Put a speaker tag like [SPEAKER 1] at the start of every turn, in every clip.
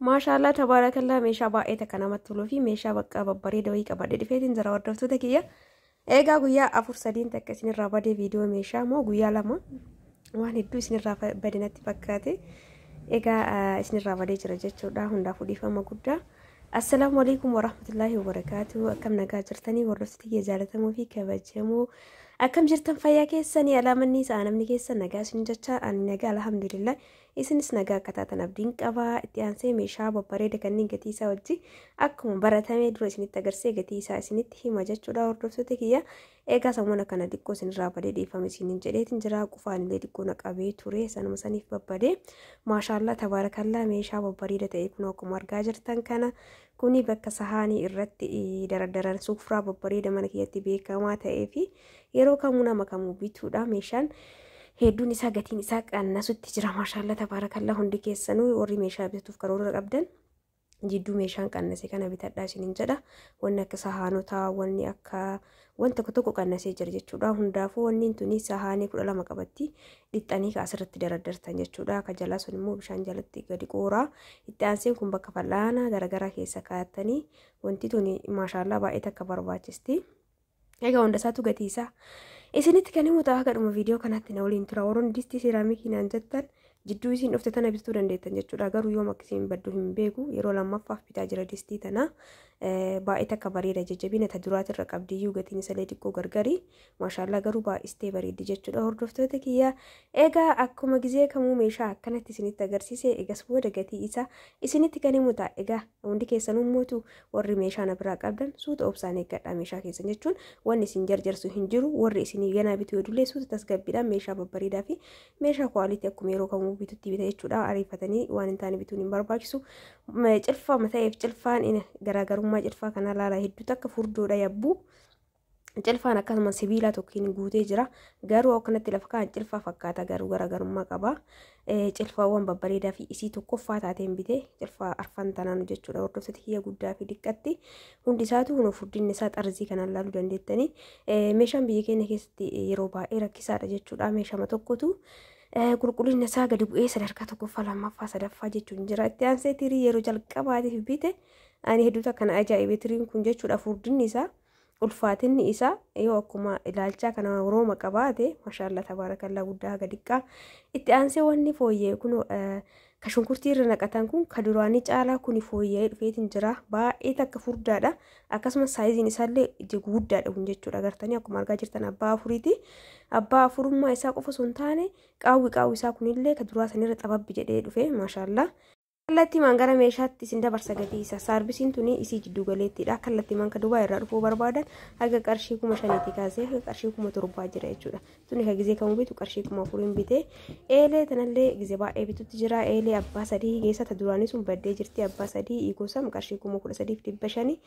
[SPEAKER 1] Maashaallah tabaarakallaa, meeshaa baay'ee takka namatti toluu fi meeshaa bakka babbareeda wayii qabadhe dhufeetiin jira, hordoftoota kiyya. Egaa guyyaa 4 3n takka isinirraa badee viidiyoo meeshaa moo guyyaa 2 waan hedduu isinirraa bade natti fakkaate. Egaa isinirraa badee jira jechuudha. Hundaafuu dhiifama guddaa. Assalaamu alaikum warahmatullaahi wabarakaatu. Akkam nagaa jirtanii, hordoftoota kiyya jaalatamuu fi kabajamoo? Akkam jirtan, fayyaa keessanii? Alaamanni isaa namni keessan nagaa isin jecha, ani nagaa, alhamdulillah. Isinis nagaa akka taatan abdiin qaba. Itti aansee meeshaa babbareeda kanneen gatii isaa wajji akkuma baratamee dura isinitti agarsiisee gatii isaa isinitti hima jechuudha, hordoftoota kiyya. Egaa sammuna kana xiqqoo isinirraa badee dhiifame isiniin jedheetiin jira. Qufaan illee xiqqoo na qabee ture, sanuma saniif babbadee. Maashaallaa tabaarakallaa, meeshaa babbareeda ta'e kun akkuma argaa jirtan kana kuni bakka sahaanii irratti daradaran sufraa babbareeda mana kiyyatti beekamaa ta'ee fi yeroo kamuu nama kamuu bituudha. Meeshaan hedduun isaa gatiin isaa qannasutti jira. Maashaallaa tabaarakallaa, hundi keessanuu warri meeshaa bitatuuf karoora qabdan jidduu meeshaan qannase kana bitadhaa isiniin jedha. Wanni akka sahaanotaa, wanni akka wanta tokko tokko qannasee jira jechuudha. Hundaafuu wanni tuni sahaanii 12 qabatti, dhixxanii ka asirratti daraddartan jechuudha. Ka jalaa sun immoo bishaan jalatti gadi qooraa. Itti aanseen kun bakka fal'aana garaagaraa keessa kaa'attanii, wanti tuni maashaallaa baay'ee takka barbaachisti. Egaa hunda isaatu gatii isaa isinitti kan himu ta'a, gadhuma viidiyoo kanatti na waliin tura. Warroonni distii seeraamikii naan jettan jidduu isin dhufte tana bituu dandeettan jechuudha. Garuu yoom akka isin baddu hin beeku, yeroo lammaffaaf bitaa jira distii tana. Baay'ee takka bareeda, jajjabina ta duraatirra qabdiyyuu, gatiin isallee xiqqoo gargari. Maashaallaa, garuu baay'istee bareeddi jechuudha, hordoftoota kiyya. Egaa akkuma gizee kamuu meeshaa akkanatti isinitti agarsiise, egas booda gatii isaa isinitti kan himu ta'a. Egaa hundi keessanuu mootu warri meeshaa na biraa qabdan suuta obsaan eeggadhaa meeshaa keessan jechuun wanni isin jarjarsu hin jiru. Warri isinii ganaa bituu hedullee suuta tasgabbiidhaan meeshaa babbareedaa fi meeshaa quality akkuma yeroo kamuu bitutti bita jechuudha. Ariifatanii waan hin taane bituun hin barbaachisu. Cilfaa ta'eef cilfaan garaagarummaa cilfaa kana laala, hedduu takka furdoodha yabbuu. Cilfaan akkasuma sibiila tokkiin guutee jira. Garuu akkanatti lafa kaan cilfaa fakkaata, garuu garaagarummaa qaba. Cilfaawwan babbareedaa fi isii tokkoffaa taateen bite, cilfaa arfan tanaan jechuudha. Hordoftoota kiyya, guddaa fi diqqatti hundi isaatu kun furdinni isaa xarzii kanaan laaluu dandeettanii. Meeshaan biyya keenya keessatti yeroo baay'ee rakkisaadha jechuudha. Meeshama tokkotu qulqullina isaa gadi bu'ee sadarkaa tokkoffaa, lammaffaa, sadaffaa jechuun jira. Itti aansee tirii yeroo jalqabaatiif bite ani hedduutu akkana ajaa'ibe tiriin kun jechuudha. Furdinni isaa, ulfaatinni isaa yoo akkuma ilaalchaa kana rooma qabaate, mashaalla tabaarakallaa, guddaa haga diqqaa. Itti aansee wanni fooyyee kun ka shunkurtii irra naqatan kun ka duraanii caalaa kun fooyya'ee dhufeetiin jira. Baay'ee takka furdaadha. Akkasumas saayiziin isaallee guddaadha kun jechuudha. Agartanii, akkuma argaa jirtan abbaa afuriiti. Abbaa afurummaa isaa qofa osoo hin taane qaawwi isaa kunillee ka duraa sanirra xababbi jedhee dhufe, mashaallaa. Kallattiimaan gara meeshaatti isin dabarsa gatii isaa. Saarbisiin tuni isii jiddu galeettiidha. Kallattiimaan ka Dubaa irraa dhufuu barbaadan haga qarshii 5,000tti kaasee haga qarshii 7,000 jira jechuudha. Tuni ka gizee kamuu bitu qarshii 4,000n bitee. Eelee tanallee gizee baay'ee bitutti jira. Eelee abbaa sadii keessa ta duraanii sun baddee jirti. Abbaa sadii gosam qarshii 13,500.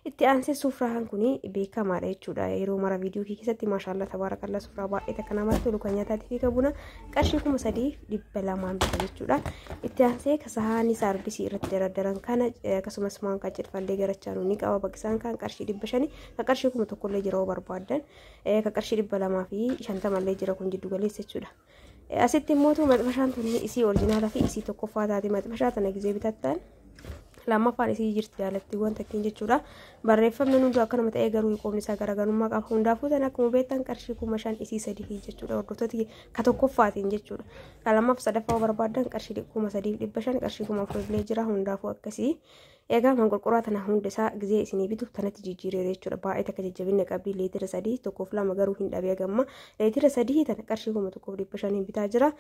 [SPEAKER 1] Itti aansee sufraan kuni beekamaadha jechuudha. Yeroo mara viidiyoo keessatti, maashaallaa tabaarakallaa, sufraa baay'ee takka namatti tolu kan nyaataatii fi kabuna qarshii 3,200n bita jechuudha. Itti aansee sahaanii saarbisii irratti daradaran kana akkasumas maankaa cilfallee garachaanuu ni qaba. Bakki isaan kan qarshii 500, ka qarshii 1,000llee jira, barbaadan ka qarshii 250llee jira, kun jiddu galeessa jechuudha. Asitti immoo maxxashaan tun isii original fi isii tokkoffaa taate. Maxxashaa tana gizee bitattan lammaffaan isii jirti jaalattiiwwan takkiin jechuudha. Barreeffamni hunduu akkanuma ta'ee garuu qoomni isaa garaagarummaa qaba. Hundaafuu tan akkuma beektan qarshii 5,000 isii sadii jechuudha. Hordoftoota, ka tokkoffaatiin jechuudha. Ka lammaff sadaffaa barbaadan qarshii 3,500, qarshii 4,000 illee jira, hundaafuu akkasii. Egaa manqorqoraa tana hunda isaa gizee isinii bitu tanatti jijjiireera jechuudha. Baay'ee takka jajjabina qabdi, leetira 3, tokkoof lama garuu hin dhabee gamma. Leetira 3 tana qarshii 1,500 bitaa jira.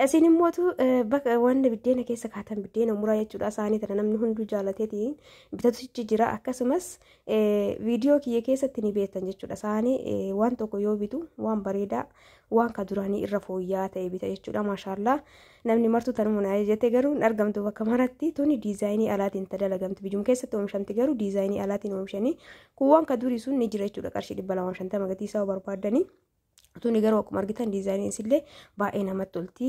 [SPEAKER 1] Isin immootu bakka wanta biddeena keessa kaatan, biddeena muraa jechuudha. Isaanii tana namni hunduu jaalateetiin bitatutti jira. Akkasumas viidiyoo kiyya keessatti ni beektan jechuudha. Isaanii waan tokko yoo bitu waan bareedaa, waan ka duraanii irra fooyya'aa ta'e bita jechuudha. Maashaallaa, namni martuu tanuma na jette, garuu hin argamtu bakka maratti. Tuni diizaayinii alaatiin dalagamti. Biyyuma keessatti oomishamti, garuu diizaayinii alaatiin oomishanii. Kun waan ka durii sun ni jira jechuudha. Qarshii 250 gatii isaa barbaaddanii. Tuni garuu akkuma argitan diizaayiniin isillee baay'ee namatti tolti.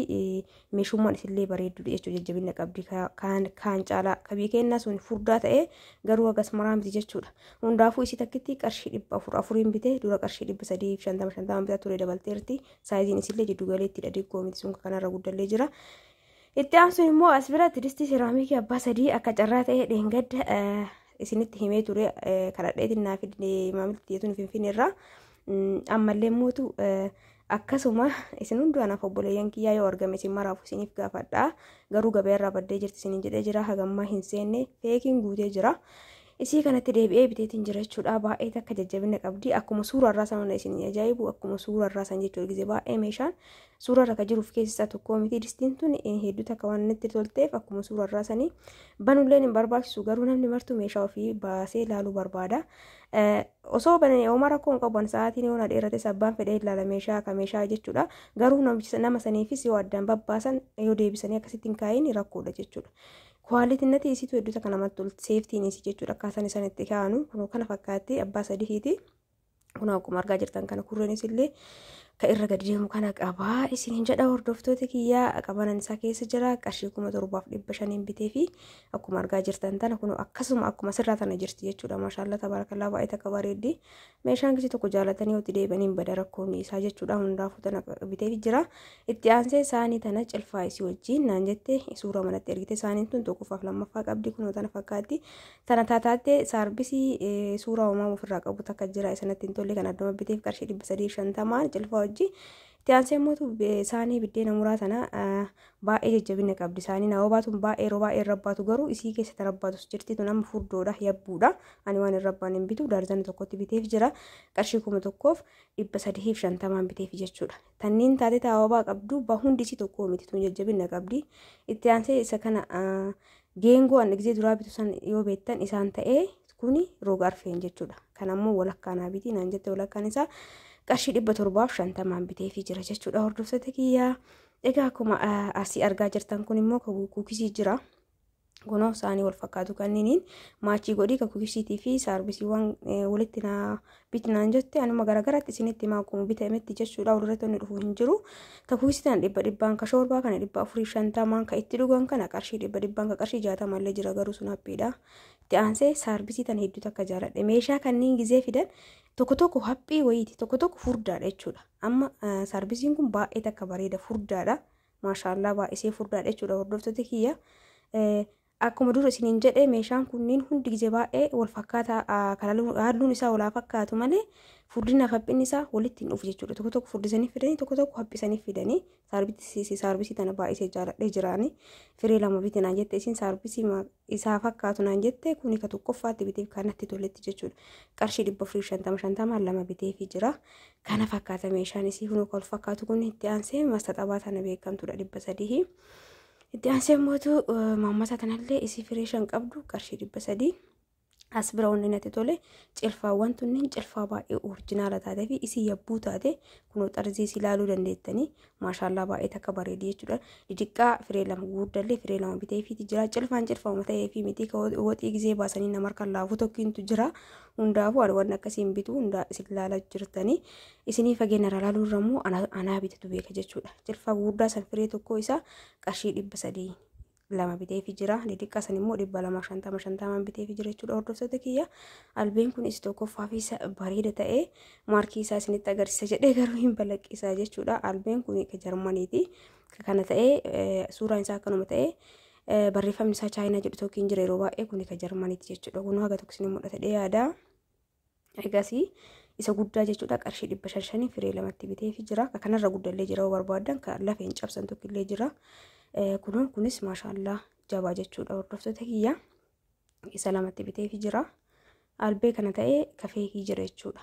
[SPEAKER 1] Meeshummaan isillee bareedduudha jechuudha. Jajjabina qabdi kaan caalaa. Kabii kennaa sun furdaa ta'ee garuu hagas maraa miti jechuudha. Hundaafuu isii takkitti qarshii 400 400n bitee, dura qarshii 350 50 bitaa ture, dabalteerti. Saayiziin isillee jiddu galeettidha, diggoo miti, sun kanarra guddallee jira. Itti aansuun immoo as biratti distii seeraamikii abbaa 3 akka carraa ta'e dheengadda isinitti himee ture kadhadheetiin naaf maamilti tietuun Finfinneerraa ammallee mootu akkasuma isin hunduu anaaf obboleeyyan kiyyaa yoo argame isin maraaf isiniif gaafadha. Garuu gabaarraa baddee jirti isiniin jedhee jira. Hagammaa hin seenne feekiin guutee jira. Isii kanatti deebi'ee biteetiin jira jechuudha. Baay'ee takka jajjabina qabdi. Akkuma suurarraa sana isin ajaa'ibu akkuma suurarraa san jechuudha. Gizee baay'ee meeshaan suurarra kan jiruuf keessaa tokko miti. Distiin tun hedduu takka waan natti tolteef akkuma suurarraa sanii banulleen hin barbaachisu. Garuu namni martuu meeshaa ofii baasee ilaaluu barbaada. Osoo bananii homaa rakkoo hin qaban sa'aatiin yoo na dheerate abbaan fedhee ilaala meeshaa akka meeshaa jechuudha. Garuu nama saniifis yoo addaan babbaasan yoo deebisanii akkasitti hin kaa'iin rakkoodha jechuudha. Kwaalitiin natti isiitu hedduu takka namatti tolti. Seeftiin isii jechuudha. Akkaataan isaan itti kaa'anu kun kana fakkaatti abbaa 3ti. Kun akkuma argaa jirtan kana kurreenis illee kan irra gadi deemu kana qabaa. Isiniin jedha hordoftoota kiyyaa qabanan isaa keessa jira. Qarshii 7500 bitee fi akkuma argaa jirtan tana kun akkasuma akkuma sirraa tana jirti jechuudha. Maashaallaa tabaarakallaa baay'ee takka bareeddi. Meeshaan kisi tokko jaalatanii yoo itti deebi'aniin bada rakkoon isaa jechuudha. Hundaafuu tana bitee jira. Itti aansee saanii tana cilfaa isii wajjin naan jette suura manatti ergite. Saaniin tun tokkoffaaf lammaffaa qabdi kunoo tana fakkaatti. Tana taataattee saarbisii suuraa uumamu ofirraa qabu takka jira. Isanatti hin tolle kan adduma biteef qarshii 350 cilfaa wajjin. Itti aansee immoo saanii biddeena muraa tana baay'ee jajjabina qabdi. Saaniin hawaa baatuun baay'ee yeroo baay'ee rabbaatu garuu isii keessatti rabbaatus jirti. Tun amma furdoodha yabbuudha. Ani waan hin rabbaan hin bitu daarzana tokkotti biteef jira. Qarshii 1350 biteef jechuudha. Tanniin taatee haawaa qabdu hundi isii tokko miti tun jajjabina qabdi. Itti aansee isa kana geengoo an gizee duraa bitu san yoo beektan isaan ta'ee kuni roga arfeen jechuudha. Kan ammoo walakkaan bitii naan jette walakkaan isaa qarshii 750 biteefii jira jechuudha. Hordoftoota kiyyaa egaa akkuma asii argaa jirtan kun immoo kuukisii jira. Kunoo saanii wal fakkaatu kanniniin maachii godhii kan kuukisiitii fi saarbisiiwwan walitti biti naan jette anuma garaagaratti isinitti himaa akkuma bitametti jechuudha. Walirratti inni dhufu hin jiru. Kan kuukisii tana 100 kan shoorbaa kana 450 kan itti dhugan kana qarshii 100 kan qarshii 60 illee jira garuu sun haphiidha. Itti aansee saarbisii tana hedduu takka jaaladhe. Meeshaa kanneen gizee fidan tokko tokko haphii wayiiti tokko tokko furdaadha jechuudha. Amma saarbisiin kun baay'ee takka bareeda furdaadha. Maashaallaa baay'isee furdaadha jechuudha hordoftoota kiyya. Akkuma dura isiniin jedhe meeshaan kunniin hundi gizee baay'ee wal fakkaataa halluun isaa walaa fakkaatu malee furdinaaf haphinni isaa walitti hin dhufu jechuudha. Tokko tokko furdisanii fidanii tokko tokko haphisanii fidanii saarbisii tana baay'isee jaaladhee jiraani. Firee 2 biti naan jette isin saarbisii isaa fakkaatu naan jette kuni ka tokkoffaatti biteef kan natti toletti jechuudha. Qarshii 450 2 biteefii jira. Kana fakkaata meeshaan isii kun wal fakkaatu kun itti aansee mastaxabaa tana beekamtuudha 300. Itti aansee immoo maammata kanallee isii firee 5 qabdu qarshii 300. As bira wanni natti tole cilfaawwan tunniin cilfaa baay'ee orijinaala taatee fi isii yabbuu taate kunoo xarzii isii ilaaluu dandeettanii maashaallaa baay'ee takka bareedii jechuudha. Didiqqaa firee 2 guddallee firee 2 bitee fi jira. Cilfaan cilfama ta'ee fi miti waxii gizee baasanii nama harkaan laafu tokkintu jira. Hundaafuu ani waan akkasii hin bitu hundaa isin ilaalaa jirtanii isinii fageenya irraa ilaaluu irra immoo anaa bitatu beeka jechuudha. Cilfaa guddaa san firee tokko isaa qarshii 300 2 biteefi jira. Didiqqaa san immoo 250 biteefi jira jechuudha hordoftoota kiyya. Albeen kun isa tokkoffaa fi isa bareeda ta'ee maarkii isaa isinitti agarsiisa jedhee garuu hin balaqqisaa jechuudha. Albeen kun kan Jarmaniiti. Kana ta'ee suuraan isaa akkanuma ta'ee barreeffamni isaa Chaayinaa jedhu tokko hin jira yeroo baay'ee kun kan Jarmaniiti jechuudha. Kun haga tokko isin mul'ata dhee yaada. Egasii isa guddaa jechuudha qarshii 500 firee 2tti biteefi jira. Kanarra guddallee jira yoo barbaadan kan lafeen cabsan tokkollee jira. Kunoo kunis maashaallaa jabaa jechuudha hordoftoota kiyya. Isa 2tti biteefi jira. Albee kana ta'ee kafeekii jira jechuudha.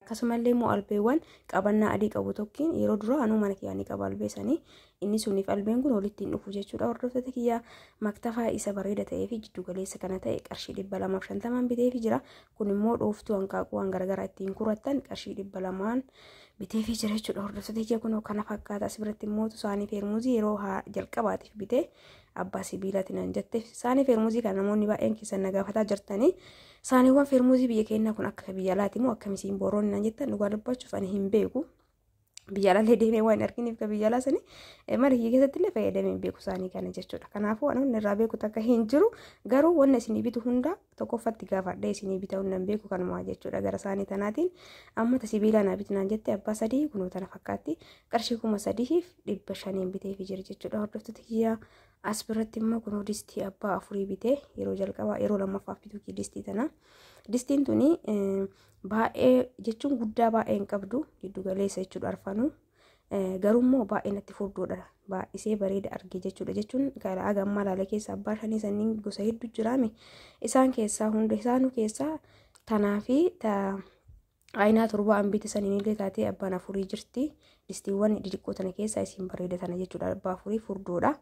[SPEAKER 1] Akkasumallee immoo albeewwan qabannaa adii qabu tokkiin yeroo dura anuu mana kiyyaa ni qaba albee sanii inni suniif albeen kun walitti hin dhufu jechuudha hordoftoota kiyya. Maktafaa isa bareeda ta'ee fi jiddu galeessa kana ta'e qarshii 250 biteefi jira. Kun immoo dhooftuu hanqaaquu waan garaagaraa ittiin kurattan qarshii 200 biteefi jira jechuudha hordoftoota kiyya. Kun kana fakkaata. As biratti immoo saanii feermuzii yeroo jalqabaatiif bitee abbaa sibiilaatiin naan jette. Saanii feermuzii kana namoonni baay'een keessan na gaafataa jirtanii. Saaniiwwan feermuzii biyya keenyaa kun akka biyya alaati moo akkamisiin boroonni naan jettan dhugaa dubbachuuf ani hin beeku. Biyya alaallee deemee waan hin arginiif ka biyya alaa sanii mana kiyya keessatti illee fayyadamee hin beeku isaanii kana jechuudha. Kanaafuu waan inni irraa beeku takka hin jiru, garuu wanna isinii bitu hunda tokkoffatti gaafadhee isinii bita hunda hin beeku kanumaa jechuudha. Gara isaanii tanaatiin amma ta sibiilaa naa bitu naan jette abbaa 3 kunoo tana fakkaatti, qarshii 3500 biteefi jira jechuudha. Hordoftoota kiyyaa, as biratti immoo kunoo distii abbaa 4 bitee, yeroo jalqabaa yeroo lammaffaaf bituu distii tana. Distiin tuni baay'ee jechuun guddaa baay'ee hin qabdu, giddu galeessa jechuudha arfanuu. Garuu immoo baay'ee natti furdoodha. Baay'isee bareeda arge jechuudha. Jechuun karaa haga ammaa ilaala keessa abbaa 5 sanniin gosa hedduu jiraame. Isaan keessaa hunda isaanuu keessaa tanaa fi ayinaa 7 an bite saniin illee taatee abbaan 4 jirti. Distiiwwan xixiqqoo tana keessaa isiin bareeda tana jechuudha. Abbaa 4 furdoodha.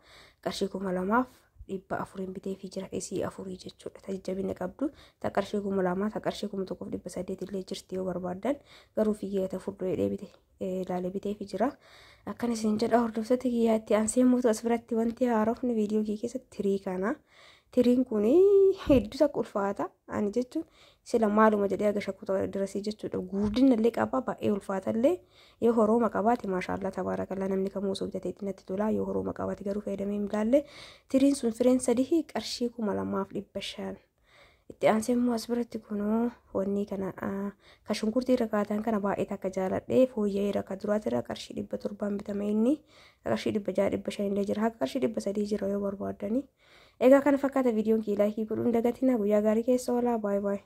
[SPEAKER 1] Qarshii 2400 biteefii jira isii 4 jechuudha. Ta jajjabina qabdu ta qarshii 2000, ta qarshii 1800 illee jirti yoo barbaaddan, garuu fiigee ta furdoo jedhee bite ilaalee biteefii jira. Akkana isin jedha hordoftoota kiyyaa. Itti aansee mootu as biratti wanti haarofni viidiyoo kiyya keessatti tirii kana. Tiriin kun hedduu takka ulfaata. Ani jechuun sila maaluma jedhee aga shakku dirasii jechuudha. Guurdina illee qaba, baay'ee ulfaata illee. Yoo horooma qabaate, maashaallah tabaarakallaa, namni kamuu osoo bitatee natti tola. Yoo horooma qabaate garuu fayyadamee hin ilaalle. Tiriin sun fireen 3 qarshii 2500. Itti aansee immoo as biratti kunoo wanni kana ka shunkurtii irra kaatan kana baay'ee takka jaaladhee, fooyya'eera ka duraati irra, qarshii 700 bitame inni, qarshii 600, 500 illee jira, haga qarshii 300 jira yoo barbaaddani. Egaa kana fakkaata viidiyoon kii, laayikii godhuun dagatina. Guyyaa gaarii keessa oolaa, baay'ee baay'ee.